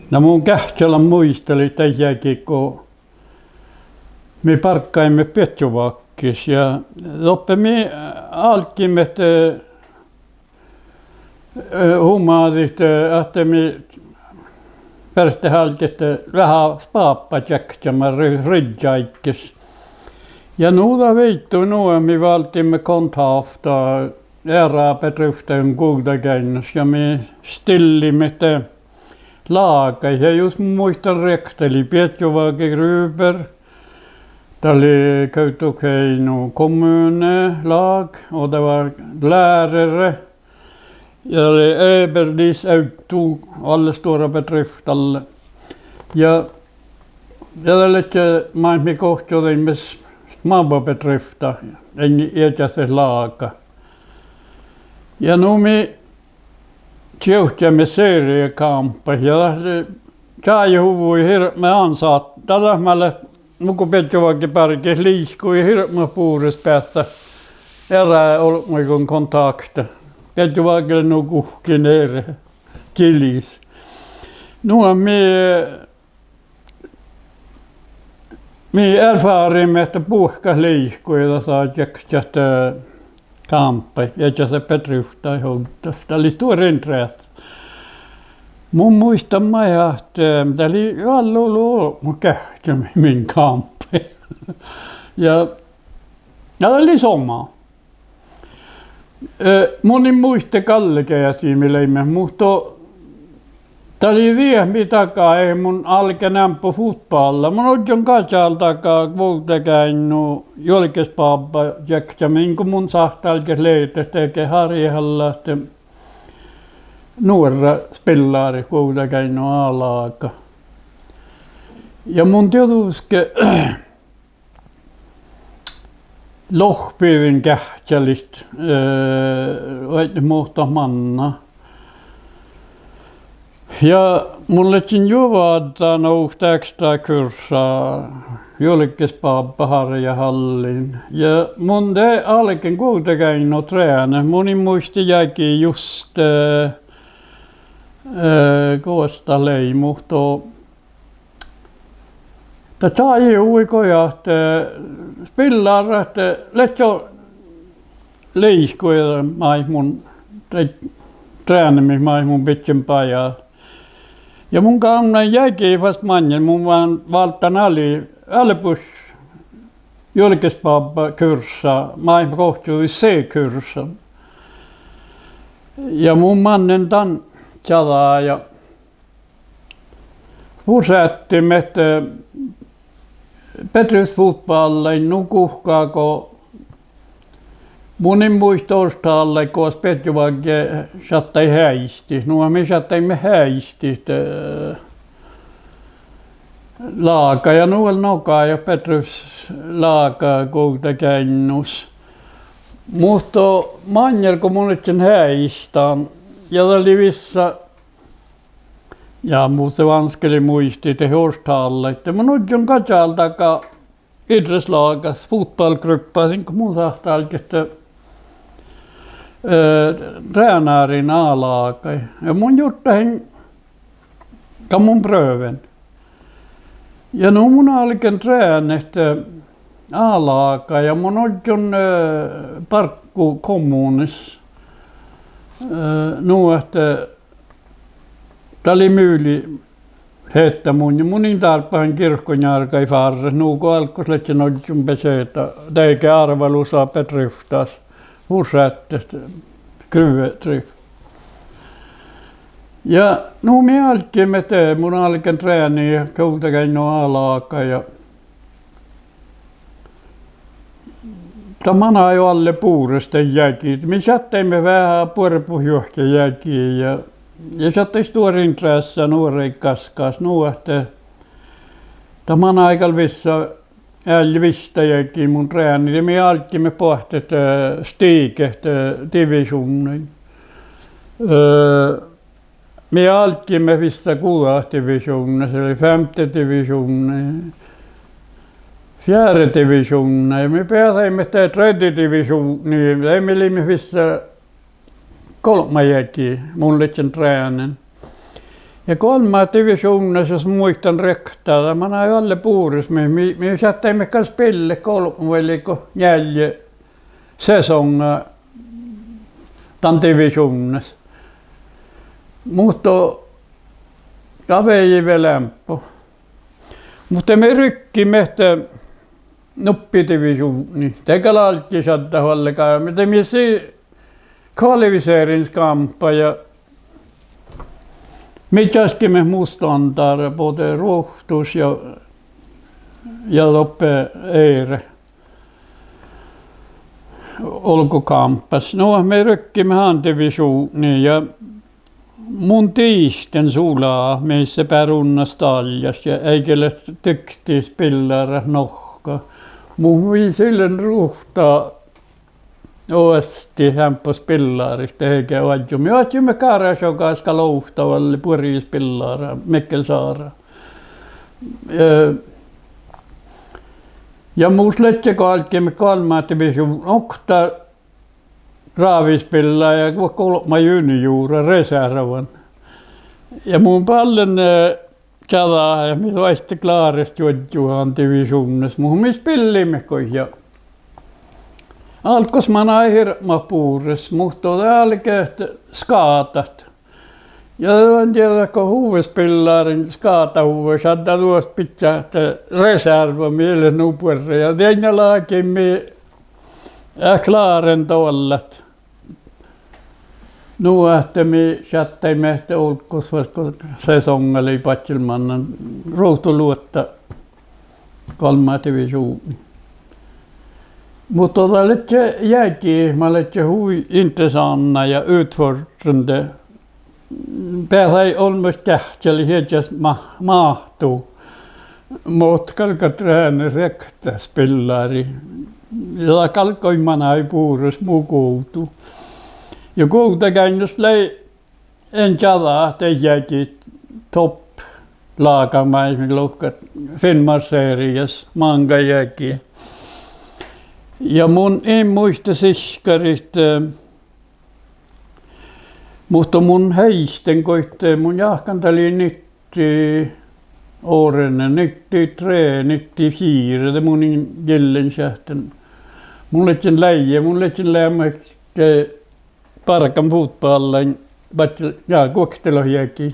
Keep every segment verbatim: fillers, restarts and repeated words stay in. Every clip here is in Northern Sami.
Na mun geahččalan muitalit daid jagi go mii barggaimet Biedjovággis ja doppe mii álggiimet, eh, humadit ahte mii fertet álgit veahá spábbačiekčama ri-, riddjáiggis. Ja nu dat viiddui nu ahte mii válddaimet kontakt eará bedriftain Guovdageainnus ja mii stilliimet lágaid ja jus mun muittán riekta lei Biedjováge Gruber, dat lei Kautokeino kommune lag, og det var lærere, ja dat lei Øberdies Auto, alle stuorra bedrifter. Ja, ja dat ledje maid mii gohčodeimet smávva bedrifta, dainna iežaset lága. Ja nu mii čievččaimet seriekámpaid ja dat lei čájehuvvo ja hirbmat ansat, dat, dat mat leat nugo Biedjovággi barget liiko ja hirbmat bures beassat eará olbmuiguin kontakta. Biedjovágge lea nu guhkkin eret gilis. Nu ahte mii mii erfáriimet ahte buohkat liiko ja dasa čiekčat, eh, kámpaid, iežaset bedriftaid ovddas. Dat lei stuorra interesa. Mun muittán maid ahte dat lei vel olu olbmot geahččamin min kámpain. Ja, ja dat lei somá. Eh, mun in muitte galle geasi mii leimmet, muhto dat lei diet mii daga, ii mun álgen eambbo futbálla. Mun ožžon gažaldaga Guovdageainnu juolgespábbačiekčamin go mun sáhttá álgit leat dego hárjehallat nuorra spilláriid Guovdageainnu A-lága. Ja mun dieđusge lohpidiin geahččalit, eh, oaidnit muhtumat manná. Ja mun ledjen juo vázzán okta ekstra kurssa juolgespábbahárjehalliin. Ja mun de álgen Guovdageainnu trenet, mun in muitte jagi just, eh, eh, gos dat lei, muhto dat čájehuvvo go ahte spillárat, eh, ledje liikojit maid mun, de trenet maid mun bidjen bajás. Ja mun gávdnen jagi fas maŋŋel, mun váldán álo, álbmoš juolgespábbakurssa, maid gohčodii C-kurssa. Ja mun mannen dan čađa ja fusattiin, eh, bedriftsfutballain nu guhká go mun in muitte oroštallat gos Biedjovágge šattai heaistit. Nu ahte mii šattaimet heaistit, eh, lága ja nu vel nogai bedriftslága Guovdageainnus. Muhto maŋŋel go mun ledjen heaistán ja dat lei vissa ja mun de vánskaliin muitit de oroštallat ahte mun ožžon gažaldaga idrettslágas, futballgruppás, in go mun sáhttá álgit, eh, trenáriin A-lágii. Ja mun jurddašin go mun prøven. Ja nu mun álgen trenet, eh, A-lága ja mun ožžon, eh, barggu kommunas. Eh, nu ahte dat lei mulighet mun, ja mun in dárbbašan girkonjárggaid fárret, nugo álggos ledjen ožžon beseda dego árvalusa bedriftás, fusattet, skrúvvedrift. Ja nu mii álggiimet de, mun álgen trenet Guovdageainnu A-lága ja dat manai oalle bures dat jagi. Mii šattaimet veahá buorebut juohke jagi ja, ja šattai stuorra interessa nuoraid gaskkas nu ahte dat manai gal vissa ealli vihtta jagi mun trenet ja mii álggiimet boahtit, eh, stiget, eh, divisjonain. Eh, mii álggiimet vissa guđát divisjonas, eli femte divisjonain, fjerde divisjonain. Ja mii beasaimet de tredje divisjonii, de mii leimet vissa golbma jagi, mun ledjen trenet. Ja golmma divišuvnnas, jus muittán riekta, dat manai oalle bures, mii, mii, mii šattaimet gal spillet golbma vai lei go njeallje sesoŋŋa dan divišuvnnas. Muhto dat vei vel eambbo. Muhto mii rykkiimet nuppi divišuvdnii. De gal álggi šaddat oalle gal, muhto mii sii kvalifiserimisgámpa ja mii časkiimet motståndare, både ruovttus ja, ja doppe eret olgokámppis. Nu ahte mii rykkiimet han divišuvdnii ja mun dihten su lea mis beare unnas dáljat ja eai ge leat dyktii spillarat nohka. Muhto mii ii lean ruhta oastit eambbo spillarit, de ge oažžu. Mii oažžuimet Kárášjogas gal ovtta oalle buorre spillára, Mikkel Sára. Eh, ja mus ledje go álggiimet golmma divišuvdna, okta rávispillára ja go-, golbma juniora, reservan. Ja mun ballen, eh, čađa ja mii doaibmet kláret juožžut dan divišuvnnas, muhto mii spilliimet goit ja álggos manai hirbmat bures, muhto de álget skádat. Ja de en dieđe go huvvespillárain skádahuvvo šaddá duos bidjat ahte reserva mii leat nu buorre ja dainna lágiimet, eh, kláren doallat. Nu ahte mii šattaimet ahte olggos fas go sesoŋŋa lei badjel mannan ruovttoluotta golmma divišuvdnii. Muhto dat ledje jagi, mat ledje hui interessanta ja utfordrende. Beasai olmmoš geahččalit iežas ma-, máhtu. Muhto galgat renet riekta spillarit. Ja dat galggai manai bures mu guovdu. Ja Guovdageainnus lei, en čađa, de jagi topplága maid mii lohkat Finnmárkki serias máŋga jagi. Ja mun in muitte sihkkarit, eh, muhto mun heiten goit, eh, mun jáhkán dat lei nitti, ore, nitti tre, nitti fire, de mun in gillen šat dan. Mun ledjen lei-, mun ledjen leamaš bargan fotballain, badjel, ja, guoktelogi jagi.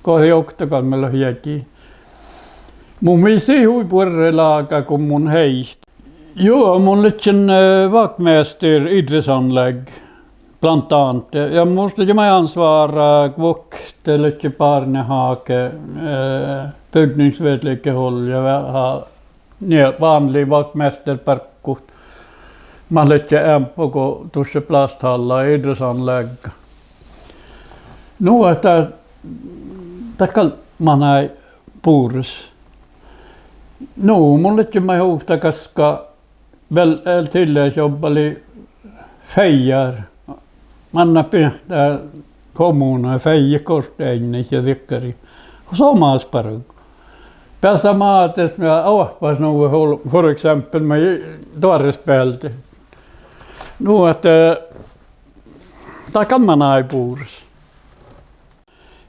Go lei oktagalmmelogi jagi. Mun mii sii hui buorre lága go mun heiten. Juo, mun ledjen, eh, vaktmester idrettsanlegg, blant annet. Ja mus ledje maid ansvara guokte, ledje barnehage, eh, bygningsvedlikehold ja veahá nie vanlig vaktmesterbarggut. Mat ledje eambbo go dušše plasthalla, idrettsanlegga. Nu ahte dat gal manai bures. Nu mun ledjen maid ovtta gaskka vel, eh, tilleggsjobba lei feijjár. Manná biehtá kommuna feije kortteainnat ja dikkariid. Somás bargu. Beassá Mádes mii oahppas nu, for eksempel, mii doarresbealde. Nu ahte dat gal manai bures.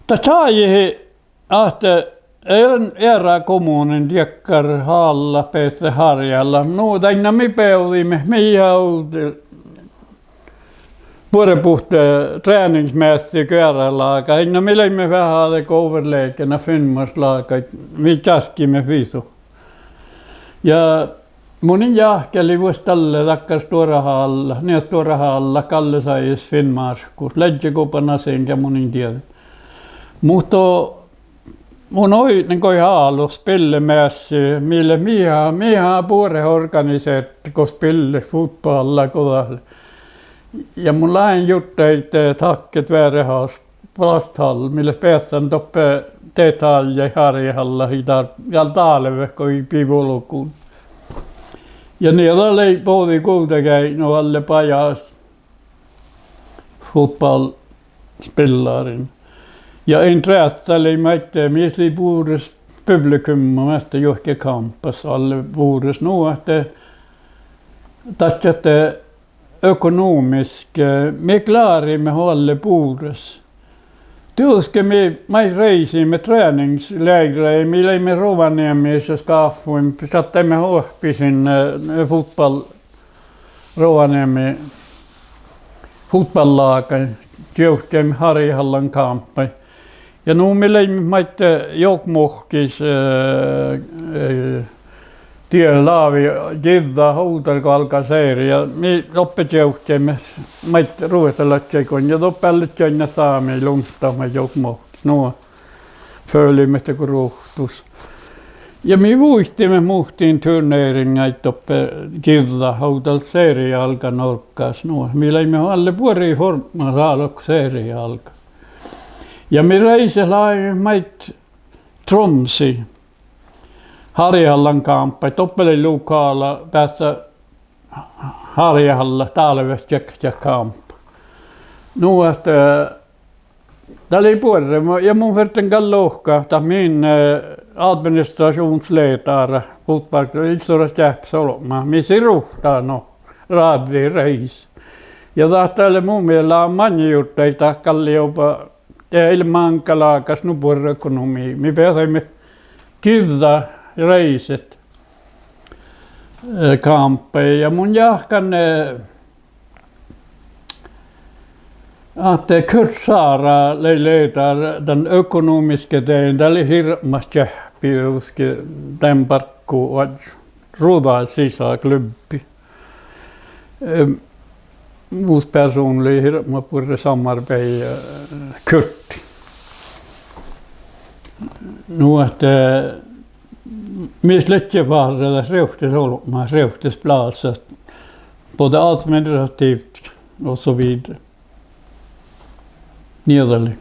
Dat čájehii ahte eará, eará kommunan diekkár hálla beassá hárjehallat. Nu dainna mii bevdiimet, mii ovdal buorebut treningsmeasttit go eará lága. Dainna mii leimmet veahá dego overlegena Finnmárkki lága, mii časkiimet visu. Ja mun in jáhkele vuos dalle dakkár stuora hálla, nie stuora hálla, Gallesajes Finnmárkkus, ledje gobernador ja mun in dieđe. Muhto mun oidnen goit álo spillemeassi, mii lea, mii, mii buoret organisertet go spillet fotballa go dat lea. Ja mun láven jurddaid, eh, tahket vearehás plasthalla, mii leat beassan doppe detaljaid hárjehallat dál, ja dálvet go ii bivuolgun. Ja nie dat lei bođii Guovdageaidnu oalle bajás fotballspillarin. Ja interessa lei maid, mis lei bures publikumma measta juohke kámppis oalle bures. Nu ahte dadjat, eh, økonomisk, eh, mii kláriimet oalle bures. Dieđusge mii maid reisiimet treningsleirái, mii leimmet Rovaniemis ja skáffuimet, šattaimet oahppi sinne, eh, fotball-, Rovaniemi fotballágain, čeavžžaimet Harjahallan kámppaid. Ja nu mii leimmet maid, eh, Jokkmokkis, eh, eh, die lávi giđđat ovdal go álgá serie. Mii doppe čeavžžaimet maid ruohtalaččaiguin ja doppe álledje oainnát sámi lunttat maid Jokkmokkis. Nu, føliimet dego ruovttus. Ja mii vuittiimet muhtin turneringaid doppe giđđat ovdal serie álgá Norggas. Nu, mii leimmet álo buori formáhit dál go serie álgá. Ja mii reisejit láviimet maid Tromsii, Harjahallan kámppaid, doppe lei lokála beassá Harjahallat dálvet čakčat kámppa. Nu ahte, eh, dat lei buorre, mu-, ja mun ferten gal lohkat ahte min, eh, administrasjonsledare, fotball-, issorat čeahpes olbmá, mis lei ruhta, no, ráđđireis. Ja dat lei mu miella maŋŋel jurddaid, dat gal lei oba, de ii lean máŋgga lágas nu buorre økonomii, mii beasaimet giđđat reiset, eh, kámppain. Ja mun jáhkán, eh, ahte Kurt Sára lei ledare dan økonomiske delen, dat lei hirbmat čeahppi dieđusge dan barggu oažžut, Ruđa sisa klubbis. Eh, mus persónlii hirbmat buorre samarbeaddá, eh, Kurtii. Nu ahte, eh, mis ledje fárre dat rievttes olbmát, rievttes blásat, både administrativt og så videre. Nieidalii.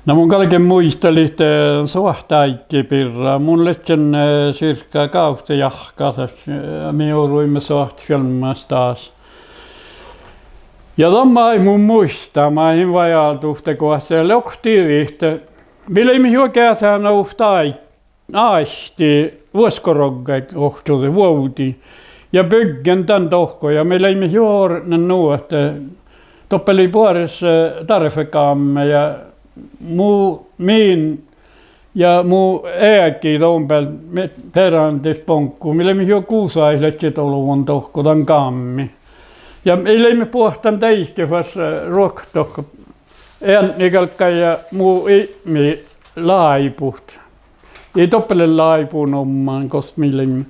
Na mun galgen muitalit, eh, soahte áiggi birra. Mun ledjen, eh, sirkka gávcci jahkásaš, eh, mii oruimet soahte filmmas das. Ja dan maid mun muittán, maid in vajálduhte goassege, oktii dihte. Mii leimmet juo geasán ovtta áid-, áitti vuoskoroggaid ohcode vuovdii. Ja byggen dan dohko, ja mii leimmet juo ordnen nu ahte doppe lei buores, eh, darfegámme ja mu, min ja mu eagi don beal, me-, Perandes Bonku, mii leimmet juo gusaid ledjet olbmon dohko dan gámmi. Ja mii leimmet boahtán deike fas, eh, ruoktot, eadni galggai ja mu ipmi láibut. Ii doppe lean láibuin omman gos mii leimmet.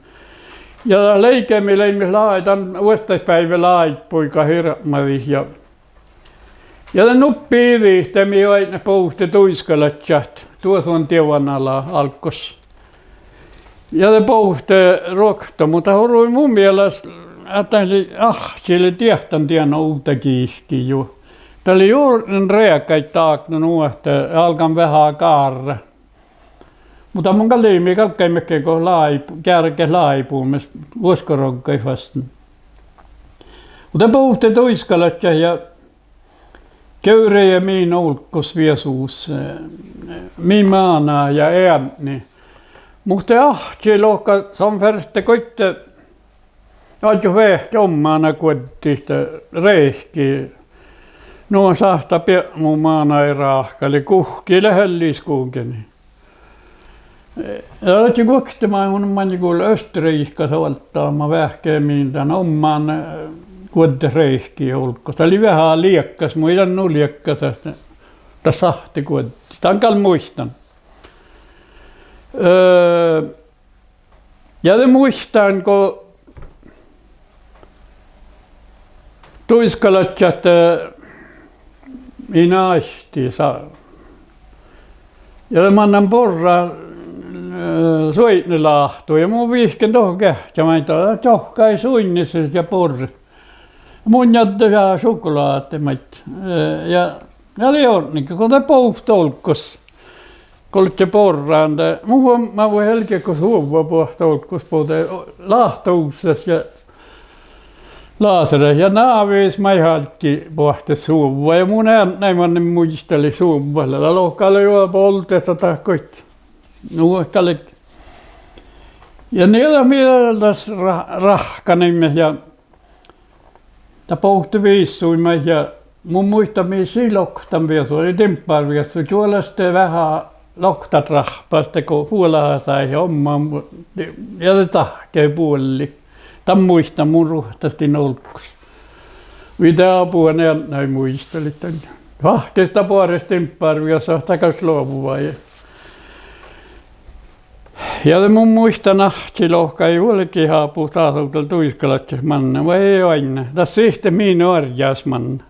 Ja dat lei ge mii leimmet lái-, dan vuosttaš beaivve láibbuid go hirbmadit ja Ja de nuppi dihte mii oaidnit bohte duiskalaččat, duosan dieđán ala álggos. Ja de bohte ruoktot, muhto dat orui mu mielas, ahte dat lei, áhčči lei diehtan dien ovdagihkki juo. Dat lei juo ordnen reagaid dákno nu ahte álgán veahá gárra. Muhto mun gal lei, mii galggaimet ge go láib-, gearget láibumis vuoskoroggaid fas. Muhto bohte duiskalaččat ja gevrejit min olggos viesus, eh, min máná ja eadni. Muhto áhčči lohká son ferte goit oažžut veahkki ommánaguoddit rehki. Nu sáhttá biepmu mánáid ráhkadit, guhkki lea hellisguvgeni. Ja dat lei guokte maid mun maŋŋel gullen Østerrikes olggos, ma veahkkin min dan ommánaguoddit rehki olggos. Dat lei veahá liekkas, muhto ii lean nu liekkas, dat sáhtte guoddit. Dan gal muittán. Eh, ja de muittán go duiskalaččat, eh, in áitti sa-, ja de mannan borra, eh, suoidneláhtu ja mun vihken dohko geahččain maid, čohkkái suinniset ja borret. Mun njaddán šuhkoláda maid, eh, ja, ja lei ordnige go de bohte olggos. Go ledje borran de, mun huom-, mun huomádin go suovva boahtte olggos bođii láhttuhussii ja láserii ja návis maid álggii boahtit suovva. Ja mun eadni manne muitalit suovva lea, dat lohká lea juo boldet dat goit. Nu galget. Ja nie dat mii das ra-, ráhkaniimet ja dat bohte vissui maid ja Mun muittán mii sii loktan viesu, dien bára viesu, čuolestii veahá loktatrahpas dego fuolahasái ja omma, ja de dahkkehii buollii. Dan muittán mun ruohtas dien olggos. Vai de abu eat eadnái muitalit dan. Fáhkkis dat boares dien bára viesu, dat gal luovvui. Ja de mun muittán áhčči lohká: Vuolgit abu dasa dal duiskalaččat manne, vai ii oainne, dat sihtet min orjjás manná.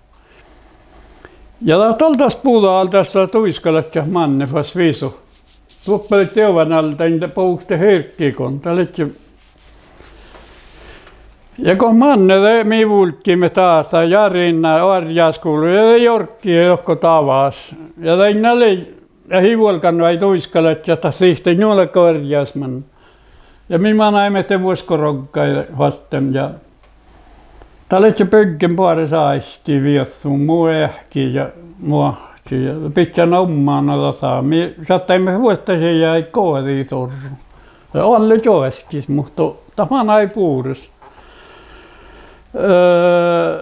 Ja dat dal das buđal dasa duiskalaččat manne fas visu. Duoppe ledje dievva alde dain bohte hirggiiguin, dat ledje. Ja go manne de mii vulggiimet dasa, Jarinna orjjás gullu, ja de jorgii dohko davás. Ja dainna lei, ja ii vuolgán vai duiskalaččat, dat sihtet njuolga orjjás manná. Ja mii manaimet de vuoskoroggaid fasten ja dat ledje byggen boares áiggi viesu, mu eahki ja mu áhčči ja bidjan omma dasa. Mii šattaimet vuosttaš ieža goađi orru. Ja oalle čoaskis, muhto dat manai bures. Eh,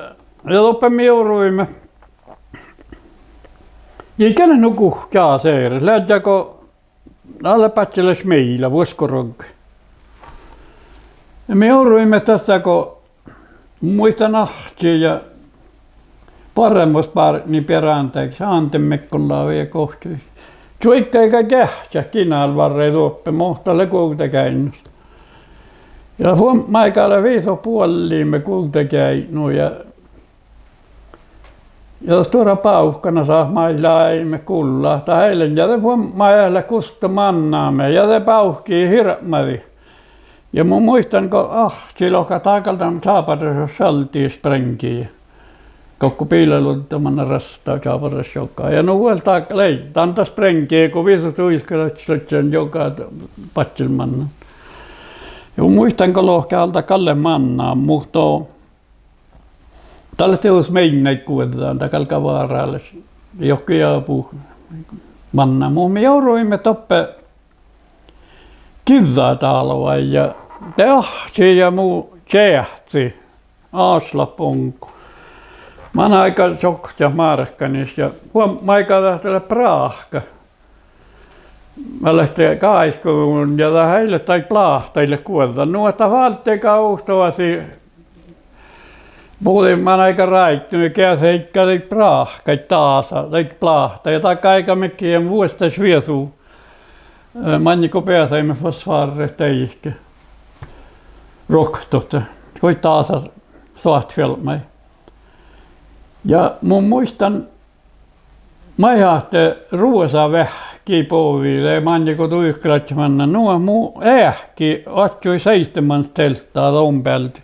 ja doppe mii oruimet. Ii ge lean nu guhkki eret, leažžá go ale badjelaš miila vuoskoroggain. Ja mii oruimet dasa go, muittán, áhčči ja boarrámus bártni bearandážis, Ándemekkola vai gohčodis. Čuoiggai geahččat ginalvárra doppe, mo dat lea Guovdageainnus. Ja fuobmái gal visot buolliime Guovdageaidnu ja ja stuorra bávkana sáhttá maid leat gullat, dat eai lean, ja de fuobmái eat leat gusto mannamin, ja de bávkii hirbmadit. Ja mun muittán go áhčči lohká: Dat gal dan čábaraš šalddi, sprengii. Gokko biilaluodda manná rastá čábaraš joga. Ja nu vuol dat lei, dan dat sprengii go visot duiskalaččat joga badjel manná. Ja mun muittán go lohká: Ale dat gal leat manná, muhto dat lea dieđus miinnaid guođđán, dat galgá váralaš, johkii abu manná. Muhto mii oruimet doppe giđđadálvái ja de áhčči ja mu čeahci, Áslap Ongo, manaiga čohkkehat márkanis ja fuobmaiga dat lea bráhka. Mat leat gáikkoduin ja dat eai leat daid bláhtaid leat guođđán. Nu ahte dat válddega ovttasii, bođii manaiga ráiddun ja geaseheiggá daid bráhkaid dasa, daid bláhtaid. Ja dat gáigamii vuosttaš viesu, eh, maŋŋel go beasaimet fas fárret deike ruoktot, goit dasa soahtifielbmái. Ja mun muittán maid ahte ruosa veahkki bođii de maŋŋel go duiskalaččat manná, nu ahte mu eahki oaččui seistemans teltta don bealde.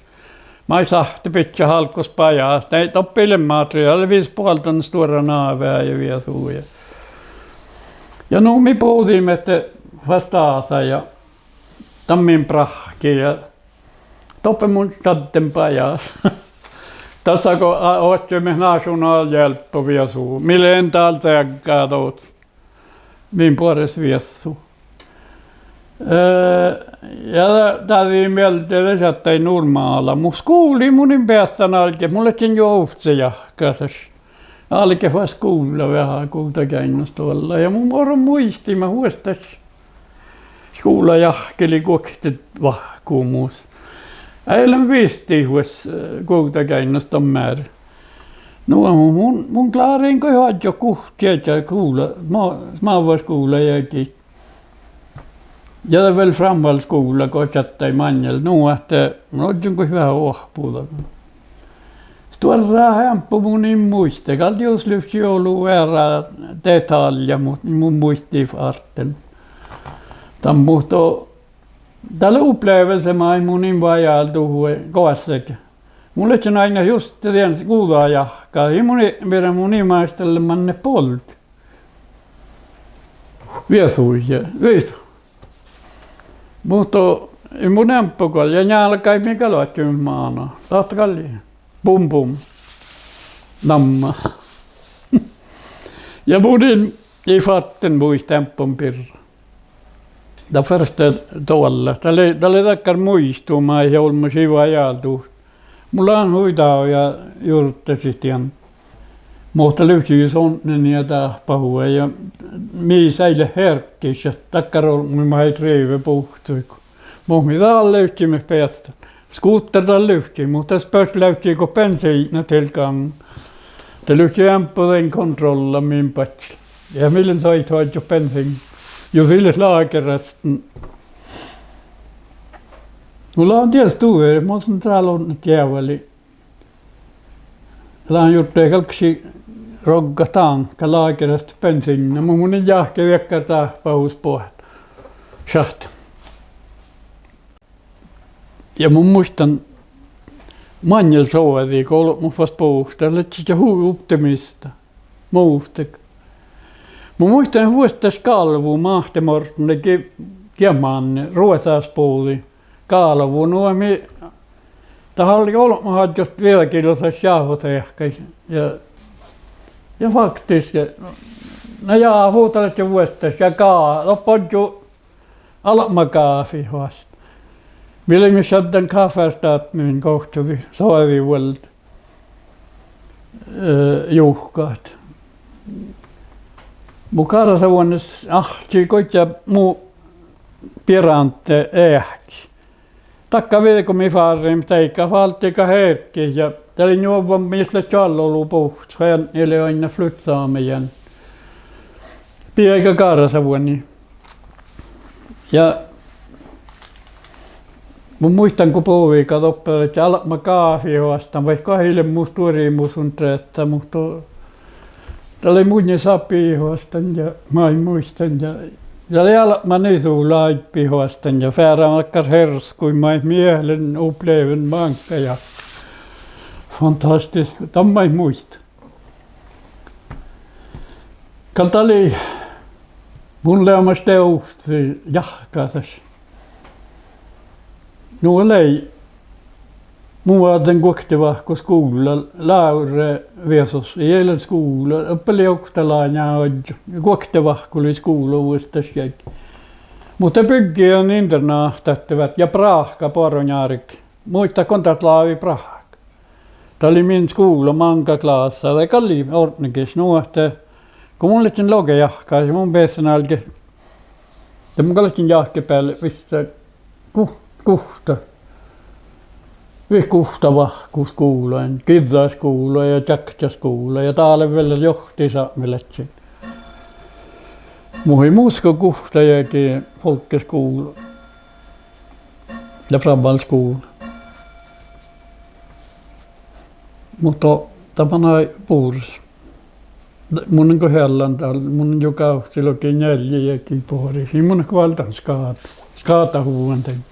Maid sáhtte bidjat álggos bajás, de doppe ii lean materiála, vis boaldan stuorra náveha ja viesu ja. Ja nu mii bođiimet de fas dasa ja dan min bráhkii ja doppe mun šadden bajás. Dasa go a-, oaččuimet našunálhjelppoviesu, mii leat dál ceaggá dovddat. Min boares viessu. Eh, ja da-, dađii mielde de šattai numála, muhto skuvlii mun in beassan álgit, mun ledjen juo ovcci jahkásaš. Álgen fas skuvlla veahá Guovdageainnus doallá. Ja mun orun muitit mat vuosttaš skuvla jahkele guokte vahku mus. Eai lean visttit vuos, eh, Guovdageainnus dan mearre. Nu, mun, mun klárašin goit oažžut guhkki ieža skuvla, smá-, smávva skuvla jagi. Ja de vel framhaldsskuvla go šattai maŋŋel, nu ahte mun ožžon goit veahá oahpu dan. Stuorra eambbo mun in muitte, gal dieđus livččii olu eará detaljat, muhto mun muittán fártten dan. Muhto dat lea oplevelse maid mun in vajálduhte goassege. Mun ledjen ain juste dien guđajahká, in mun i-, mii, mun in maid dalle manne boldde. Viesu ja, viesu. Muhto in mun eambbo gal, ja njálgái mii gal oaččuimet máná. Dat gal lei bum bum namma. Ja mun in, ii fártten muitte eambbo birra. Dat fertá doallat. Dat lei, dat lei dakkár muitu maid olmmoš ii vajálduhte. Mun lean hui dávjá jurddašit dien. Muhto livččii sotnen ja dáhpáhuvvá ja mis eai leat herggiš ahte dakkár olbmui maid rive buhccuiguin. Mo mii dál livččiimet beassan. Skuter dal livččii, muhto das beš livččii go bensiidna tilgán. Dat livččii eambbo dain kontrolla min badjel. Ja mii leimmet soaittovažžut bensiidna. Jus ii leat lágeras. Mun lean dieđusge duver, mun son dál odne geavahit. Lean jurddašan galggašii roggat dánka lágeras bensiidna, mun, mun in jáhke dakkár dáhpáhuvvas boahtán. Šat. Ja mun muittán maŋŋel soađi go olbmot fas bohte, dat ledje hui optimista. Muhto mun muittán vuosttaš gálvu, Máhte Morten, ge-, geat manne, Ruoššas bođii. Gálvu, nu mii, dat gal olbmoš oažžut vieđa kilosaš jáhvot eahkái. Ja, ja faktiskt, ja, na jáhvot dat ledje vuosttaš ja gá-, doppe oažžu albma gáfi fas. Mii leimmet šaddan Káfárstádnui gohčodit soađivuolde, eh, juhkat. Mu gársavuonas áhčči goit mu bearánde eahkis. Dakka viđe go mii fárriimet, deike fáltiiga herggiid ja dat lei njuovvan mis lei čoallu olu buhccat, eadni lei oaidnán flyttsamejan. Biega gársavuoni. Ja mun muittán go bođiiga doppe ledje albma gáfi fas, vaikko ii lean mu stuorámus un dieđe, muhto dat lei munnje sáppi fas dan ja maid muittán ja, ja lei albma nisu láibbi fas dan ja fearán dakkár herskuid maid mii eat lean upplehten máŋga ja fantastiska, dan maid muittán. Gal dat lei, mun lean maid ovcci jahkásaš. Nu lei, mun vázzen guokte vahku skuvlla, Lávre viesus, ii lean skuvla, doppe lei oktaláňa oažžut, guokte vahku lei skuvla vuosttaš jagi. Muhto byggiiga internáhta ahte váttii ja bráhka boaruin árge. Muittán go dat lávii bráhka. Dat lei min skuvla máŋga klássa, dat gal lei ortnegis nu ahte go mun ledjen logi jahkásaš, mun bessen álgit, de mun gal ledjen jáhkebealde vissa gu-, guhtta. Viss guhtta vahku skuvllain, giđđaskuvlla ja čakčaskuvlla ja dál vel johtisápmelaččain. Muhto mus go guhtta jagi folkeskuvlla ja framhaldsskuvlla. Muhto dat manai bures. Mun in go heallan dál, mun in jo gávcci logi njeallje jagi boaris, in mun go válddán skáda, skádahuvvon dan.